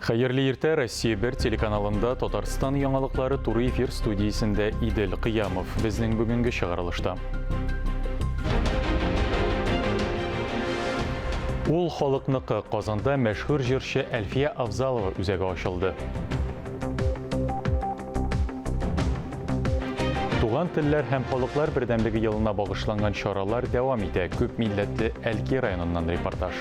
Хәерле иртә, Россия 1 телеканалында Татарстан яңалыклары туры эфир студиясендә Идел Кыямов. Безнең бүгенге чыгарылышта. Ул халыкныкы. Казанда мәшһүр җырчы Әлфия Авзалова үзәге ачылды. Туган телләр һәм халыклар бердәмлеге елына багышланган чаралар дәвам итә. Күп милләтле Әлки районыннан репортаж.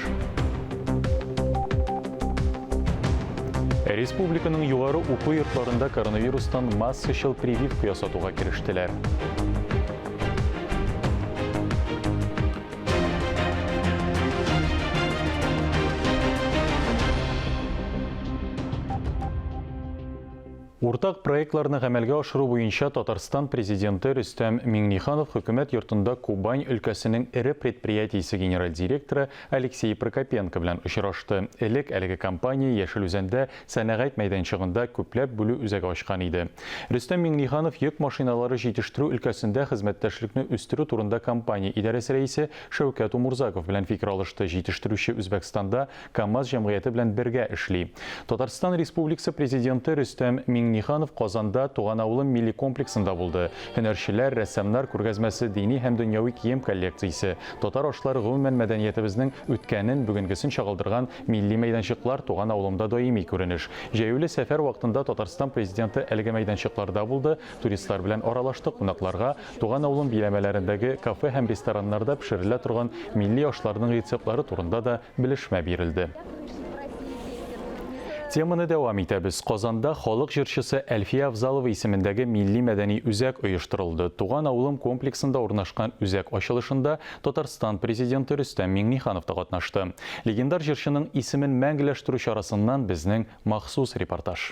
Республиканың югары уку йортларында коронавирустан массачыл прививка ясатуга керештеләр. Уртак проектларны гамәлгә ашыру буенча Татарстан Президенты Рөстәм Миңнеханов Хөкүмәт йортында Кубань өлкәсенең эре предприятиесе генераль директоры Алексей Прокопенко белән очрашты. Элек әлеге компания Яшел Үзәндә сәнәгать мәйданчыгында күпләп бүлү үзәге ачкан иде. Рөстәм Миңнеханов йөк машиналары җитештерү өлкәсендә хезмәттәшлекне үстерү турында компания идарәсе рәисе Шәүкәт Умурзаков белән фикер алышты. Җитештерүче Үзбәкстанда КАМАЗ җәмгыяте белән бергә эшли. Татарстан Республикасы Президенты Рөстәм Миңнеханов Казанда Туган авылым милли комплексында булды. Һөнәрчеләр, рәссамнар күргәзмәсе, дини һәм дөньяви кием коллекциясе, татар ашлары, гомумән, мәдәниятебезнең үткәнен, бүгенгесен чагылдырган милли мәйданчыклар Туган авылымда даими күренеш. Җәяүле сәфәр вакытында Татарстан Президенты әлеге мәйданчыкларда булды, туристлар белән аралашты, кунакларга Туган авылым биләмәләрендәге кафе һәм рестораннарда пешерелә торган милли ашларның рецептлары турында да белешмә бирелде. Теманы дәвам итәбез. Казанда халык җырчысы Әлфия Авзалова исемендәге милли-мәдәни үзәк оештырылды. Туган авылым комплексында урнашкан үзәк ачылышында Татарстан Президенты Рөстәм Миңнеханов та катнашты. Легендар җырчының исемен мәңгеләштерү чарасыннан безнең махсус репортаж.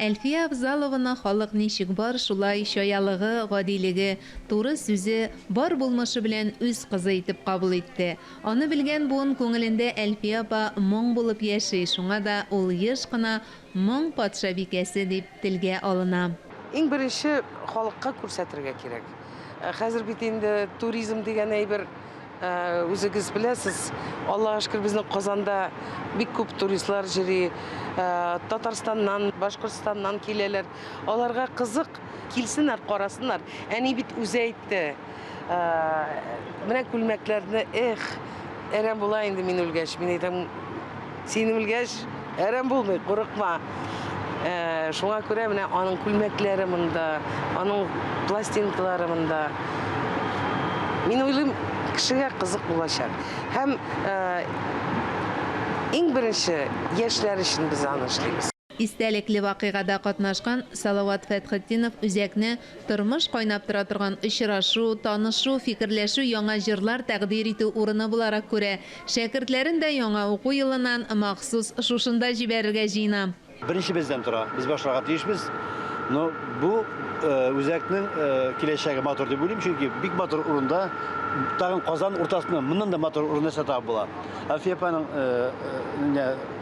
Әлфия Авзалованы халык ничек бар, шулай чаялыгы, гадилеге, туры сүзе, бар булмышы белән үз кызы итеп кабул итте. Аны белгән буын күңелендә Әлфия апа моң булып яши, шуңа да ул еш кына Моң патшабикәсе дип телгә алына. Иң беренче халыкка күрсәтергә кирәк. Хәзер бит инде туризм дигән әйбер, үзегез беләсез, Аллага шөкер, безнең Казанда бик күп туристлар йөри, Татарстаннан, Башкортстаннан киләләр. Аларга кызык, килсеннәр, карасыннар. Әни бит үзе әйтте, Менә күлмәкләрне, эх, әрәм була инде мин үлгәч. Мин әйтәм, син үлгәч, әрәм булмый, курыкма. Шуңа күрә менә аның күлмәкләре монда, аның пластинкалары монда. Мин уйлыйм, кешегә кызык булачак. Һәм иң беренче яшьләр өчен без аны эшлибез. Истәлекле вакыйгада катнашкан Салават Фәтхетдинов үзәкне тормыш кайнап тора торган очрашу, танышу, фикерләшү, яңа җырлар тәкъдир итү урыны буларак күрә. Шәкертләрен дә яңа уку елыннан махсус шушында җибәрергә җыена. Беренче бездән тора, без башларга тиешбез. Но бу үзәкнең киләчәге матур дип уйлыйм, чөнки бик матур урында, тагын Казан уртасында моннан да матур урын нәрсә табып була. Әлфия апаның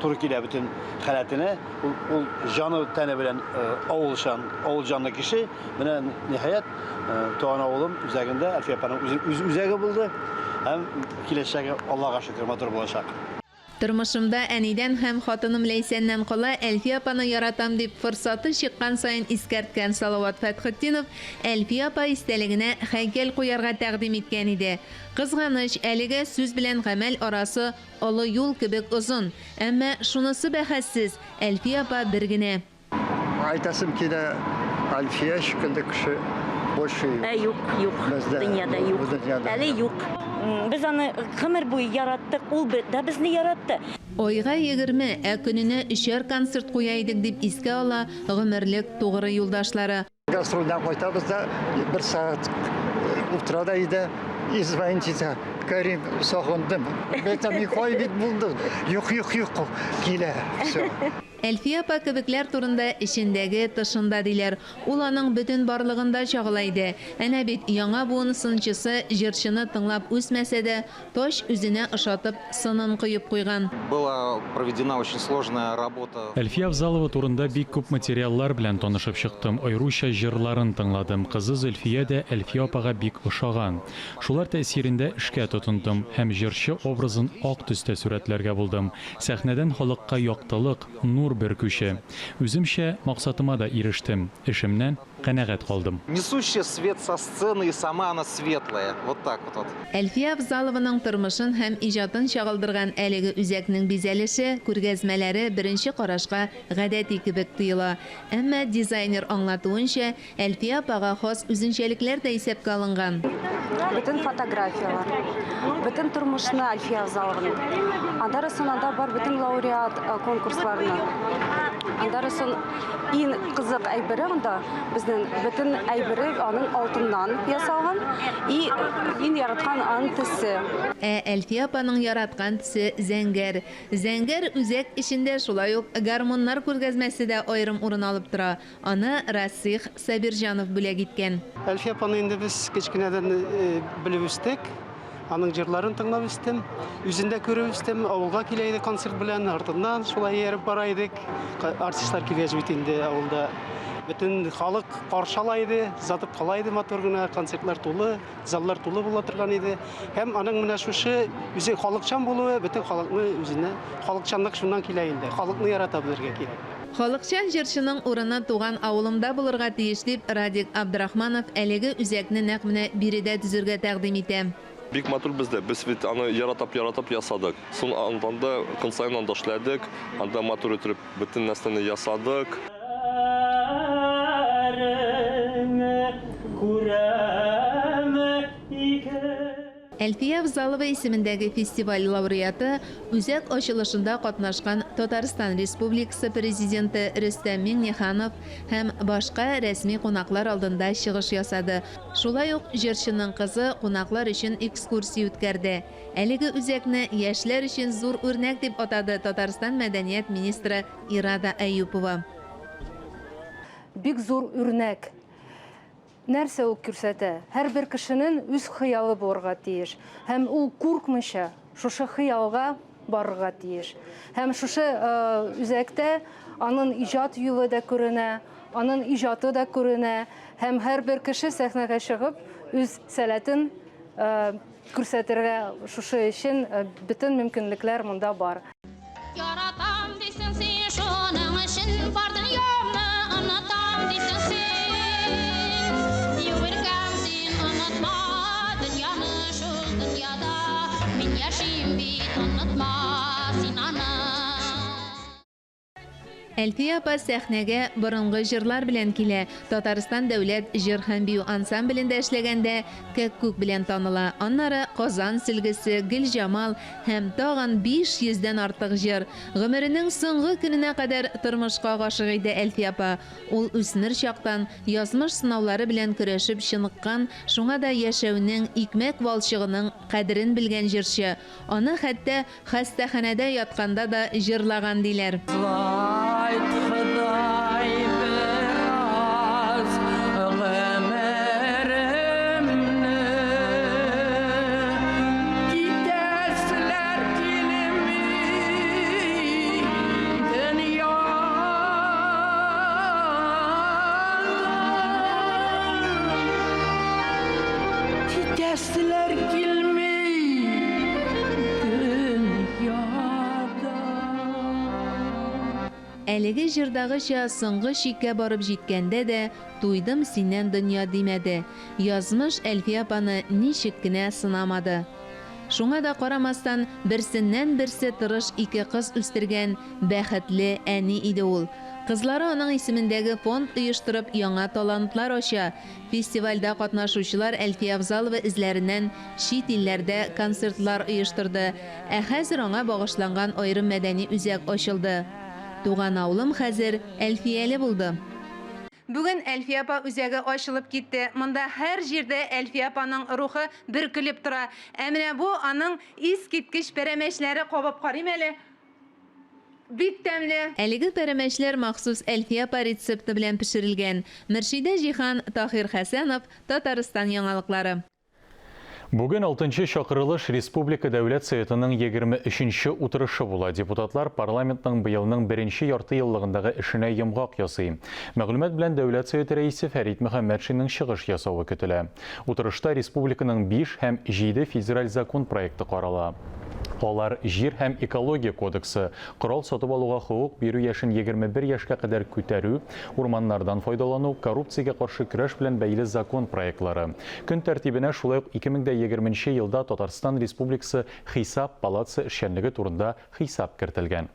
туры килә бөтен халәтенә. Ул, ул җаны тәне белән авылчан, авыл җанлы кеше. Менә ниһаять туган авылым үзәгендә Әлфия апаның үзе, үз үзәге булды. Һәм киләчәге Аллага шөкер матур булачак. Тормышымда әнидән һәм хатыным Ләйсәннән кала Әлфия апаны яратам, дип форсаты чыккан саен искәрткән Салават Фәтхетдинов Әлфия апа истәлегенә һәйкәл куярга тәкъдим иткән иде. Кызганыч, әлегә сүз белән гамәл арасы Олы юл кебек озын. Әмма шунысы бәхәссез, Әлфия апа бер генә. Айтасым килә, Әлфия шикелле кеше больше юк. Ә юк, юк. Бездә, Дөньяда юк. Дөньяда Әле юк. Без аны гомер буе яраттык, ул да безне яратты. Айга 20, ә көненә өчәр концерт куя идек, дип искә ала гомерлек тугры юлдашлары. Гастрольдән кайтабыз да, бер сәгать утыра да өйдә и звонить итә. Кәрим, сагындым. Әйтәм, кай бит булды. Юк, юк, юк, килә. Все. Әлфия апа кебекләр турында эчендәге, тышында диләр. Ул аның бөтен барлыгында чагыла иде. Әнә бит, яңа буын сынчысы җырчыны тыңлап үсмәсә дә, тач үзенә ошатып, сынын коеп куйган. Была проведена очень сложная работа. Әлфия Авзалова турында бик күп материаллар белән танышып чыктым, аеруча җырларын тыңладым. Кызы Зөлфия дә Әлфия апага бик ошаган. Шулар тәэсирендә эшкә тотындым һәм җырчы образын ак төстә сурәтләргә булдым. Сәхнәдән халыкка яктылык, нур бөркүче. Үземчә, максатыма да ирештем. Эшемнән канәгать калдым. Несущая свет со сцены и сама она светлая. Вот так вот. Әлфия Авзалованың тормышын һәм иҗатын чагылдырган әлеге үзәкнең бизәлеше, күргәзмәләре беренче карашка гадәти кебек тоела. Әмма дизайнер аңлатуынча, Әлфия апага хас үзенчәлекләр дә исәпкә алынган. Бөтен фотографияләр, бөтен тормышны Әлфия Авзалованың. Аннары соң анда бар бөтен лауреат э, конкурсларны. Аннары соң иң кызык әйбере анда безнең бөтен әйбере аның алтыннан ясалган и иң яраткан аның төсе. Ә Әлфия апаның яраткан төсе зәңгәр. Зәңгәр үзәк эчендә шулай ук гармуннар күргәзмәсе дә аерым урын алып тора. Аны Расих Сабирҗанов бүләк иткән. Әлфия апаны инде без кечкенәдән белеп үстек. Аның җырларын тыңлап үстем. Үзен дә күреп үстем. Авылга килә иде концерт белән, артыннан шулай ияреп бара идек. Артистлар килгәч бит инде авылда бөтен халык каршы ала иде, озатып кала иде матур гына, концертлар тулы. Заллар тулы була торган иде. Һәм аның менә шушы үзе халыкчан булуы, бөтен халыкны үзенә, халыкчанлык шуннан килә инде. Халыкны ярата белергә кирәк. Халыкчан җырчының урыны туган авылымда булырга тиеш, дип Радик Абдрахманов әлеге үзәкне нәкъ менә биредә төзергә тәкъдим итә. Бик матур бездә, без бит аны яратап-яратап ясадык. Соң анда көн саен анда эшләдек, анда матур итеп Бөтен нәрсәне ясадык. Әлфия Авзалова исемендәге фестиваль лауреаты, үзәк ачылышында катнашкан Татарстан Республикасы Президенты Рөстәм Миңнеханов һәм башка рәсми кунаклар алдында чыгыш ясады. Шулай ук җырчының кызы кунаклар өчен экскурсия үткәрде. Әлеге үзәкне яшьләр өчен зур үрнәк дип атады Татарстан мәдәният министры Ирада Әюпова. Бик зур үрнәк. Нәрсә ул күрсәтә? Һәрбер кешенең үз хыялы булырга тиеш. Һәм ул куркмыйча шушы хыялга барырга тиеш. Һәм шушы үзәктә аның иҗат юлы да күренә, аның иҗаты да күренә. Һәм һәрбер кеше сәхнәгә чыгып үз сәләтен Күрсәтергә шушы өчен бөтен мөмкинлекләр монда бар. Яратам дисең син, шуның өчен бар дөньямны онытам дисең син. Юк иркәм, син онытма дөньяны, шул дөньяда мин яшим бит, онытма син аны. Әлфия апа сәхнәгә борынгы җырлар белән килә. Татарстан дәүләт җыр һәм бию ансамблендә эшләгәндә Кәккүк белән таныла. Аннары Казан сөлгесе, Гөлҗамал һәм тагын 500 дән артык җыр. Гомеренең соңгы көненә кадәр тормышка гашыйк иде Әлфия апа. Ул үсмер чактан язмыш сынаулары белән көрәшеп чыныккан, шуңа да яшәүнең, икмәк валчыгының кадерен белгән җырчы. Аны хәтта Хастаханәдә ятканда да җырлаган диләр. Айт, Ходай, бераз гомеремне, Китәселәр килми дөньядан. Китәселәр килми. Әлеге җырдагыча соңгы чиккә барып җиткәндә дә туйдым синнән дөнья димәде. Язмыш Әлфия апаны ничек кенә сынамады. Шуңа да карамастан, берсеннән-берсе тырыш ике кыз үстергән бәхетле әни иде ул. Кызлары аның исемендәге фонд оештырып яңа талантлар ача, Фестивальдә катнашучылар Әлфия Авзалова эзләреннән чит илләрдә концертлар оештырды, ә хәзер аңа багышланган аерым мәдәни үзәк ачылды. Туган авылым хәзер Әлфияле булды. Бүген Әлфия апа үзәге ачылып китте. Монда һәр җирдә Әлфия апаның рухы бөркелеп тора. Ә менә бу аның искиткеч пәрәмәчләре кабып карыйм әле. Бик тәмле. Әлеге пәрәмәчләр махсус Әлфия апа рецепты белән пешерелгән. Мөршидә Җиһан, Таһир Хәсәнов, Татарстан яңалыклары. Бүген алтынчы чакырылыш Республика Дәүләт Советының 23-нче утырышы була. Депутатлар парламентның быелның беренче ярты еллыгындагы эшенә йомгак ясый. Мәгълүмат белән Дәүләт Советы Рәисе Фәрит Мөхәммәтшинның чыгыш ясавы көтелә. Утырышта республиканың биш һәм җиде федераль закон проекты карала. Алар Җир һәм экология кодексы, корал сатып алуга хокук бирү яшен 21 яшькә кадәр күтәрү, урманнардан файдалану, коррупциягә каршы көрәш белән бәйле закон проектлары. Көн тәртибенә шулай ук 2020 нче елда Татарстан Республикасы Хисап палатасы эшчәнлеге турында хисап кертелгән.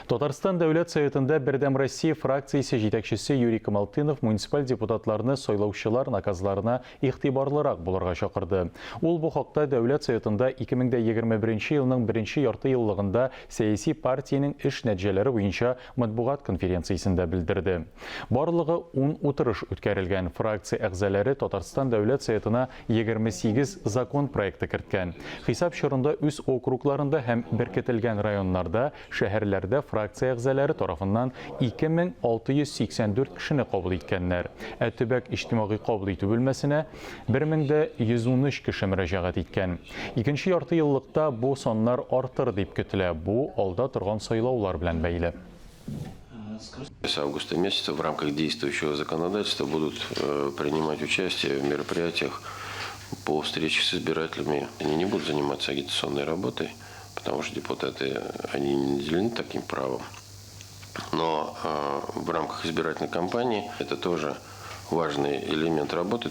Татарстан Дәүләт Советында Бердәм Россия фракциясе җитәкчесе Юрий Камалтынов муниципаль депутатларны сайлаучылар наказларына игътибарлырак булырга чакырды. Ул бу хакта Дәүләт Советында 2021 елның беренче ярты еллыгында сәяси партиянең эш нәтиҗәләре буенча матбугат конференциясендә белдерде. Барлыгы ун утырыш үткәрелгән. Фракция әгъзаләре Татарстан Дәүләт Советына 28 закон проекты керткән. Хисап чорында үз округларында һәм беркетелгән районнарда, шәһәрләрдә фракция әгъзаләре тарафыннан 2684 кешене кабул иткәннәр. Ә төбәк иҗтимагый кабул итү бүлмәсенә 1113 кеше мөрәҗәгать иткән. Икенче ярты еллыкта бу саннар артыр дип көтелә, бу алда торган сайлаулар белән бәйле. С августа месяца в рамках действующего законодательства будут э, принимать участие в мероприятиях по встрече с избирателями. Они не будут заниматься агитационной работой, потому что депутаты, они не наделены таким правом. Но э, в рамках избирательной кампании это тоже важный элемент работы.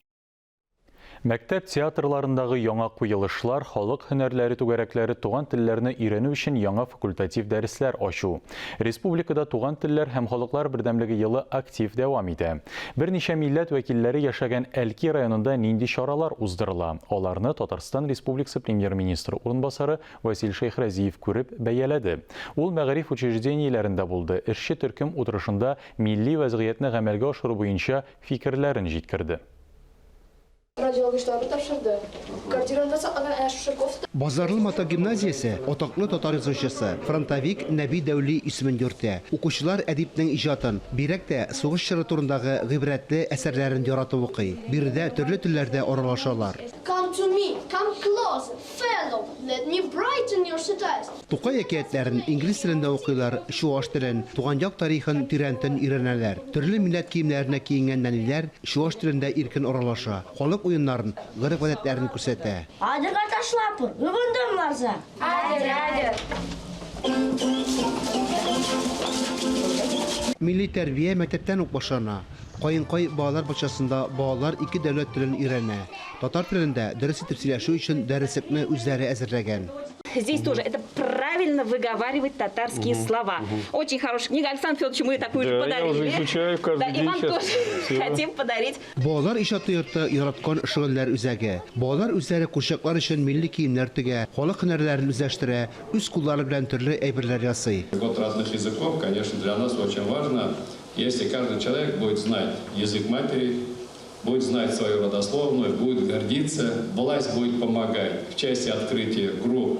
Мәктәп театрларындагы яңа куелышлар, халык һөнәрләре түгәрәкләре, туган телләрне өйрәнү өчен яңа факультатив дәресләр ачу. Республикада Туган телләр һәм халыклар бердәмлеге елы актив дәвам итә. Берничә милләт вәкилләре яшәгән Әлки районында нинди чаралар уздырыла? Аларны Татарстан Республикасы Премьер-министры урынбасары Васил Шәйхразиев күреп, бәяләде. Ул мәгариф учреждениеләрендә булды, эшче төркем утырышында милли вәзгыятьне гамәлгә ашыру буенча фикерләрен җиткерде. Радиоалгычларны тапшырды. Квартиранда сакланган әнә шушы кофта. Базарлы Матак гимназиясе атаклы татар язучысы, фронтовик Нәби Дәүли исемен йөртә. Укучылар әдипнең иҗатын, бигрәк тә сугыш чоры турындагы гыйбрәтле әсәрләрен яратып укый. Биредә төрле телләрдә аралашалар. Come to me, come closer, fellow, let me brighten your sad eyes. Тукай әкиятләрен инглиз телендә укыйлар, чуаш телен, туган як тарихын тирәнтен өйрәнәләр. Төрле милләт киемнәренә киенгән нәниләр чуаш телендә иркен аралаша, халык уеннарын, гореф-гадәтләрен күрсәтә. Адырга ташлапыр, үбендем ларза. Адыр, адыр. Милли тәрбия мәктәптән үк башлана. Каенкай балалар бакчасында балалар ике дәүләт телен өйрәнә. Татар телендә дөрес итеп сөйләшү өчен дәреслекне үзләре әзерләгән. Здесь тоже это правильно выговаривать татарские слова. Очень хорошая книга. Александр Федорович, мы такую же Да, я подарили. уже изучаю каждый Да, и день вам сейчас. тоже Спасибо. хотим подарить. Балалар иҗаты йорты яраткан шөгыльләр үзәге. Балалар үзләре курчаклар өчен милли киемнәр тегә, халык һөнәрләрен үзләштерә, үз куллары белән төрле әйберләр ясый. Год разных языков, конечно, для нас очень важно, если каждый человек будет знать язык матери, будет знать свою родословную, будет гордиться, власть будет помогать в части открытия групп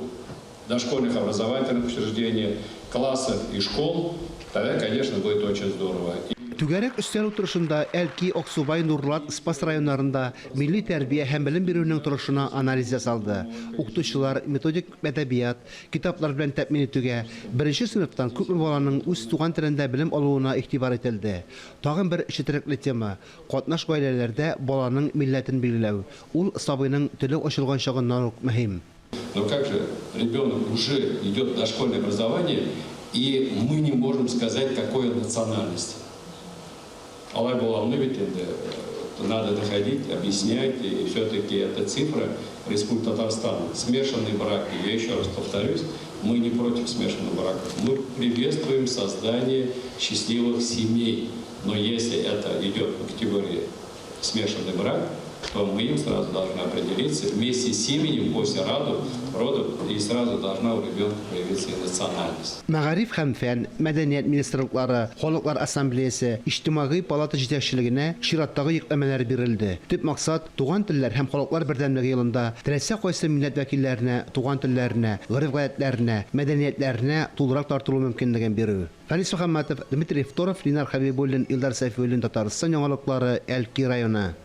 дошкольных образовательных учреждений, классов и школ, тогда, конечно, будет очень здорово. Түгәрәк өстәл утырышында Әлки, Аксубай, Нурлат, Спас районнарында милли тәрбия һәм белем бирүнең торышына анализ ясалды. Укытучылар, методик әдәбият, китаплар белән тәэмин итүгә, беренче сыйныфтан күпме баланың үз туган телендә белем алуына игътибар ителде. Тагын бер четерекле тема, катнаш гаиләләрдә баланың милләтен билгеләү. Ул сабыйның теле ачылган чагыннан ук мөһим. Но как же ребенок уже идет в дошкольное образование, и мы не можем сказать, какой он национальности. Алай була алмый бит инде, надо доходить, объяснять, и все-таки эта цифра Республики Татарстан. Смешанные браки, я еще раз повторюсь, мы не против смешанных браков. Мы приветствуем создание счастливых семей. Но если это идет по категории смешанный брак, То мы им сразу должны определиться вместе с именем после роду, родов, и сразу должна у ребенка появиться и национальность. Мәгариф һәм фән, мәдәният министрлыклары, Халыклар ассамблеясе, Иҗтимагый палата җитәкчелегенә чираттагы йөкләмәләр бирелде. Төп максат, Туган телләр һәм халыклар бердәмлеге елында теләсә кайсы милләт вәкилләренә туган телләренә, гореф-гадәтләренә, мәдәниятләренә тулырак тартылу мөмкинлеген бирү. Фәнис Мөхәммәтов, Дмитрий Второв, Линар Хәбибуллин, Илдар Сәйфуллин, Татарстан яңалыклары, Әлки районы.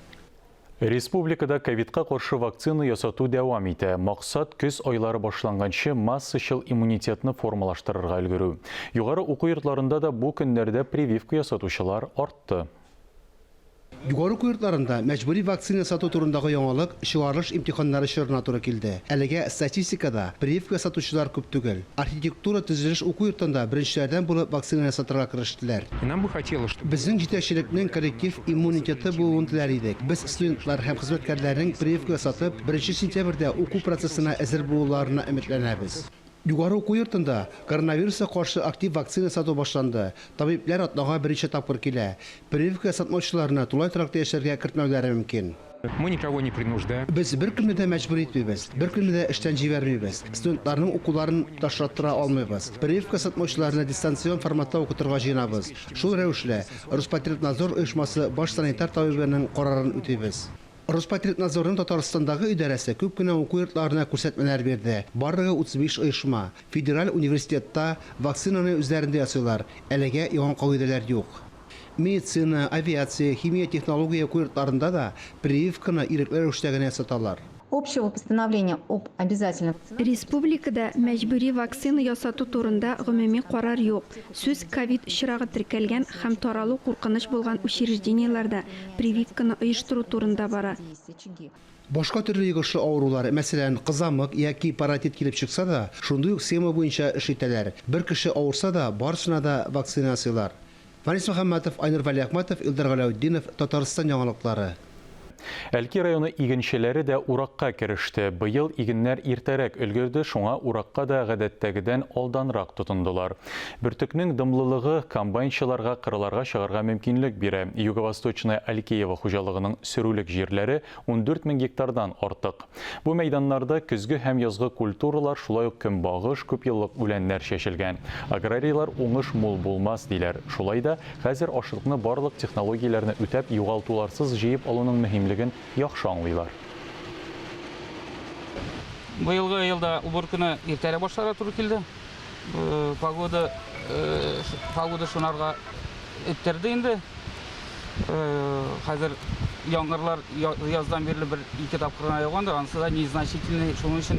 Республикада ковидка каршы вакцина ясату дәвам итә. Максат, көз айлары башланганчы массачыл иммунитетны формалаштырырга өлгерү. Югары уку йортларында да бу көннәрдә прививка ясатучылар артты. Югары уку йортларында мәҗбүри вакцина ясату турындагы яңалык чыгарылыш имтиханнары чорына туры килде. Әлегә статистикада прививка ясатучылар күп түгел. Архитектура-төзелеш уку йортында беренчеләрдән булып вакцина ясатырга керештеләр. Безнең җитәкчелекнең коллектив иммунитеты булуын теләр идек. Без студентлар һәм хезмәткәрләрнең прививка ясатып, беренче сентябрьдә уку процессына әзер булуларына өметләнәбез. Югары уку йортында коронавируска каршы актив вакцина ясату башланды. Табибләр атнага берничә тапкыр килә. Прививка ясатмаучыларны тулай торакта яшәргә кертмәүләре мөмкин. Мы никого не принуждаем. Без беркемне дә мәҗбүр итмибез, беркемне дә эштән җибәрмибез. Студентларның укуларын ташлаттыра алмыйбыз. Прививка ясатмаучыларны дистанцион форматта укытырга җыенабыз. Шул рәвешле, Роспотребнадзор оешмасы баш санитар табибының карарын үтибез. Роспотребнадзорның Татарстандагы идарәсе күп кенә уку йортларына күрсәтмәләр бирде. Барлыгы 35 оешма. Федераль университетта вакцинаны үзләрендә ясыйлар. Әлегә яңа кагыйдәләр юк. Медицина, авиация, химия-технология уку йортларында да прививканы ирекле рәвештә генә ясаталар. Общего постановления об обязательной вакцинации. Республикада мәҗбүри вакцина ясату турында гомуми карар юк. Сүз ковид очрагы теркәлгән һәм таралу куркыныч булган учреждениеләрдә прививканы оештыру турында бара. Башка төрле йогышлы авырулар, мәсәлән, кызамык яки паротит килеп чыкса да, шундый ук схема буенча эш итәләр. Бер кеше авырса да, барысына да вакцина ясыйлар. Фанис Мөхәммәтов, Айнур Вәлиәхмәтов, Илдар Галәүтдинов, Татарстан яңалыклары. Әлки районы игенчеләре дә уракка кереште. Быел игеннәр иртәрәк өлгерде, шуңа уракка да гадәттәгедән алданрак тотындылар. Бөртекнең дымлылыгы комбайнчыларга кырларга чыгарга мөмкинлек бирә. Юго-Восточная Алькеево хуҗалыгының сөрүлек җирләре 14 мең гектардан артык. Бу мәйданнарда көзге һәм язгы культуралар, шулай ук көнбагыш, күпьеллык үләннәр чәчелгән. Аграрийлар уңыш мул булмас, диләр. Шулай да, хәзер ашлыкны барлык технологияләрне үтәп, югалтуларсыз җыеп алуның мөһимлеген яхшы аңлыйлар. Быелгы елда уборканы иртәрәк башларга туры килде. Погода, погода шунарга эттерде инде. Хәзер яңгырлар яздан бирле бер ике тапкыр гына яугандыр, анысы да незначительный. Шуның өчен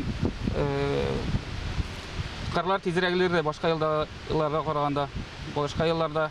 кырлар тизрәк өлгерде башка елдагыларга караганда. Башка елларда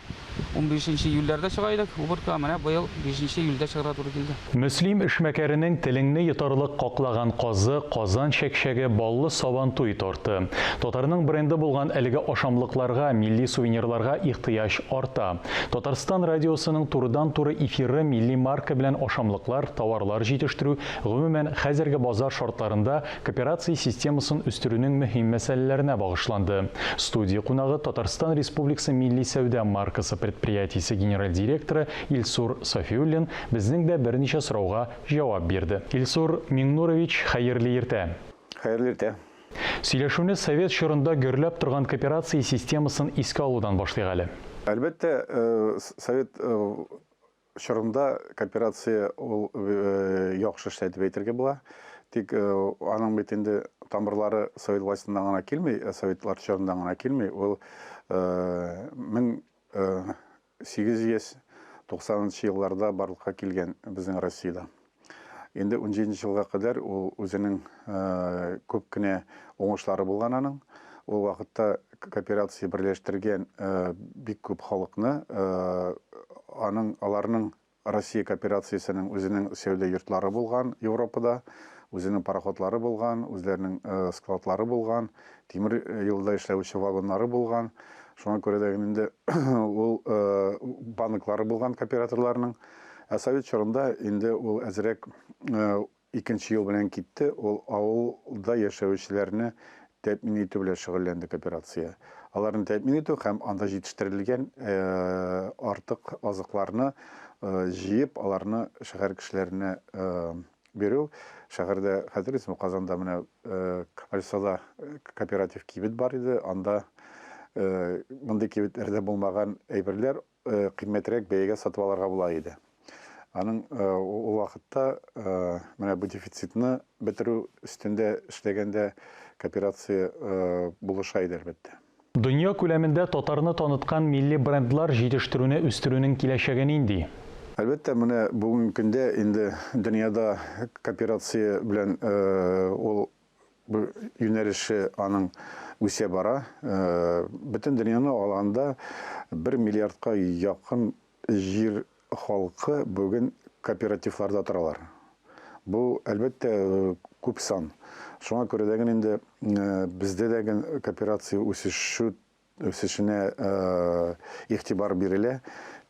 15 июльләрдә чыга идек уборка, менә быел 5 июльдә чыгарга туры килде. Мөслим эшмәкәренең телеңне йотарлык каклаган казы, Казан чәкчәге, баллы Сабантуй торты. Татарның бренды булган әлеге ашамлыкларга, милли сувенирларга ихтыяҗ арта. Татарстан радиосының турыдан-туры эфиры милли марка белән ашамлыклар, товарлар җитештерү, гомумән, хәзерге базар шартларында кооперация системасын үстерүнең мөһим мәсьәләләренә багышланды. Студия кунагы Татарстан Республикасы милли сәүдә маркасы предприятиесе генераль директоры Илсур Сафиуллин безнең дә берничә сорауга җавап бирде. Илсур Миңнурович, хәерле иртә! Хәерле иртә! Сөйләшүне совет чорында гөрләп торган кооперация системасын искә алудан башлыйк әле. Әлбәттә, совет чорында кооперация ул яхшы эшләде дип әйтергә була. Тик аның бит инде тамырлары совет властеннан гына килми, советлар чорыннан гына килми. Ул 1890 нчы елларда барлыкка килгән безнең Россиядә. Инде унҗиденче елга кадәр ул үзенең күп кенә уңышлары булган аның. Ул вакытта кооперация берләштергән бик күп халыкны, аның аларның Россия кооперациясенең үзенең сәүдә йортлары булган Европада, үзенең пароходлары булган, үзләренең складлары булган, тимер юлда эшләүче вагоннары булган. Шуңа күрә дә инде ул банклары булган кооператорларның. Ә совет чорында инде ул әзрәк икенче юл белән китте, ул авылда яшәүчеләрне тәэмин итү белән шөгыльләнде кооперация. Аларны тәэмин итү һәм анда җитештерелгән артык азыкларны җыеп, аларны шәһәр кешеләренә бирү. Шәһәрдә, хәтерлисезме, Казанда менә Кольцода кооператив кибет бар иде, анда мондый кибетләрдә булмаган әйберләр кыйммәтрәк бәягә сатып алырга була иде. Аның ул вакытта менә бу дефицитны бетерү өстендә эшләгәндә кооперация булыша иде, әлбәттә. Дөнья күләмендә татарны таныткан милли брендлар җитештерүне үстерүнең киләчәге нинди? Әлбәттә, менә бүгенге көндә инде дөньяда кооперация белән ул бу юнәлеше аның үсә бара. Бөтен дөньяны алганда бер миллиардка якын җир халкы бүген кооперативларда торалар. Бу, әлбәттә, күп сан. Шуңа күрә дә инде бездә дә кооперация үсешү үсешенә игътибар бирелә.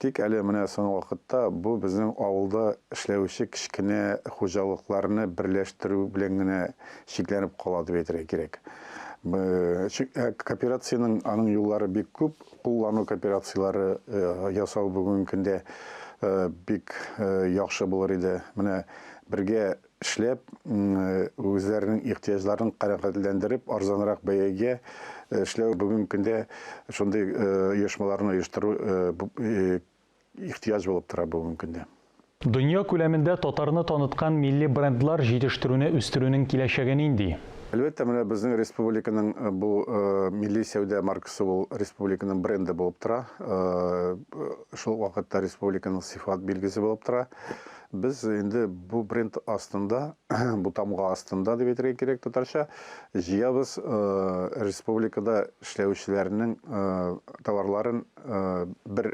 Тик әле менә соңгы вакытта бу безнең авылда эшләүче кечкенә хуҗалыкларны берләштерү белән генә чикләнеп кала дип әйтергә кирәк. Кооперациянең аның юллары бик күп. Куллану кооперацияләре ясау бүгенге көндә бик яхшы булыр иде. Менә бергә эшләп, үзләренең ихтыяҗларын канәгатьләндереп, арзанрак бәягә эшләү бүгенге көндә шундый оешмаларны оештыру ихтыяҗ булып тора бүгенге көндә. Дөнья күләмендә татарны таныткан милли брендлар җитештерүне үстерүнең киләчәге нинди? Әлбәттә, менә безнең республиканың бу милли сәүдә маркасы ул республиканың бренды булып тора. Шул ук вакытта республиканың сыйфат билгесе булып тора. Без инде бу бренд астында, бу тамга астында дип әйтергә кирәк татарча, җыябыз республикада эшләүчеләрнең товарларын бер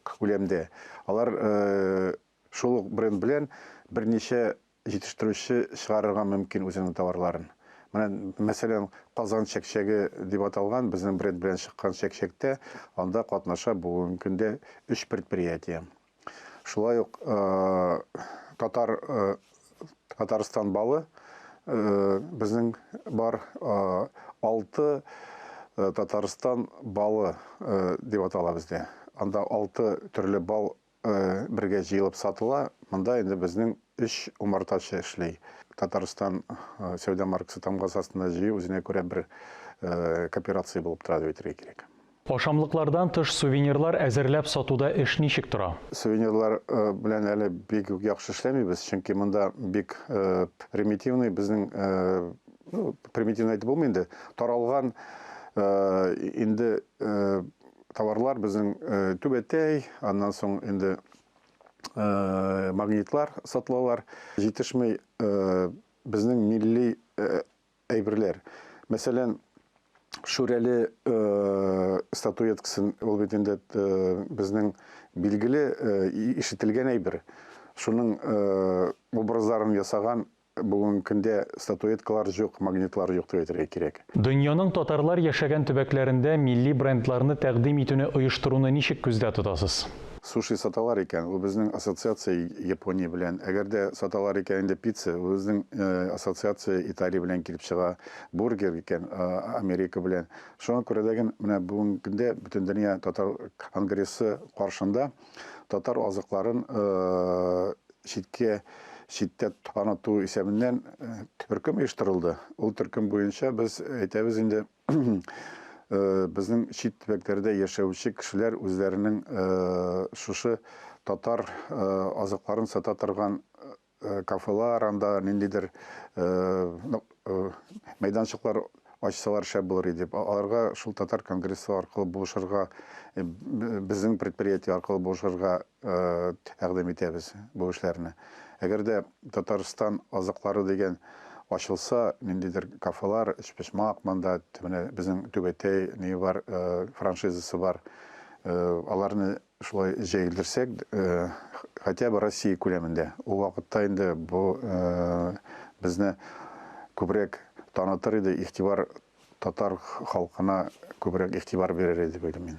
күләмдә. Алар шул ук бренд белән берничә җитештерүче чыгарырга мөмкин үзенең товарларын. Менә, мәсәлән, Казан чәкчәге дип аталган безнең бренд белән чыккан чәкчәктә анда катнаша бүгенге көндә өч предприятие. Шулай ук татар Татарстан балы безнең бар 6 Татарстан балы дип атала бездә. Анда 6 төрле бал бергә җыелып сатыла. Монда инде безнең өч умартачы эшли. Татарстан сәүдә маркасы тамгасы астында җыю үзенә күрә бер кооперация булып тора дип әйтергә кирәк. Ашамлыклардан тыш сувенирлар әзерләп сатуда эш ничек тора? Сувенирлар белән әле бик үк яхшы эшләмибез, чөнки монда бик примитивный безнең, ну, примитивный әйтеп булмый инде, таралган инде товарлар безнең түбәтәй, аннан соң инде магнитлар сатылалар. Җитешми безнең милли әйберләр. Мәсәлән, Шүрәле статуэткасын, ул бит инде безнең билгеле ишетелгән әйбер. Шуның образларын ясаган бүгенге көндә статуэткалар юк, магнитлар юк дип әйтергә кирәк. Дөньяның татарлар яшәгән төбәкләрендә милли брендларны тәкъдим итүне оештыруны ничек күздә тотасыз? Суши саталар икән, ул безнең ассоциация Япония белән. Әгәр дә саталар икән инде пицца, ул безнең ассоциация Италия белән килеп чыга. Бургер икән, Америка белән. Шуңа күрә дә менә бүгенге көндә Бөтендөнья татар конгрессы каршында татар азыкларын читкә читтә таныту исәбеннән төркем оештырылды. Ул төркем буенча без әйтәбез инде Безнең чит төбәкләрдә яшәүче кешеләр үзләренең шушы татар азыкларын сата торган кафелар, анда ниндидер мәйданчыклар ачсалар шәп булыр иде дип. Аларга шул татар конгрессы аркылы булышырга, безнең предприятие аркылы булышырга тәкъдим итәбез бу эшләрне. Әгәр дә Татарстан азыклары дигән ачылса, ниндидер кафелар, өчпочмак монда, менә безнең Түбәтәй ни бар, франшизасы бар. Аларны шулай җәелдерсәк, хотя бы Россия күләмендә. Ул вакытта инде бу безне күбрәк танытыр иде, игътибар татар халкына күбрәк игътибар бирер иде дип уйлыйм мин.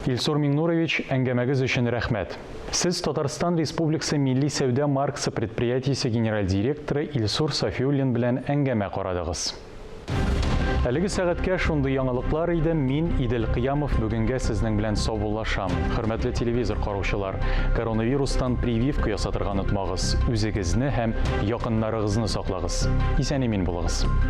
Илсур Миңнурович, әңгәмәгез өчен рәхмәт. Сез Татарстан Республикасы Милли сәүдә маркасы предприятиесе генераль директоры Илсур Сафиуллин белән әңгәмә карадыгыз. Әлеге сәгатькә шундый яңалыклар иде. Мин Идел Кыямов бүгенгә сезнең белән саубуллашам. Хөрмәтле телевизор караучылар, коронавирустан прививка ясатырга онытмагыз. Үзегезне һәм якыннарыгызны саклагыз. Исән-имин булыгыз.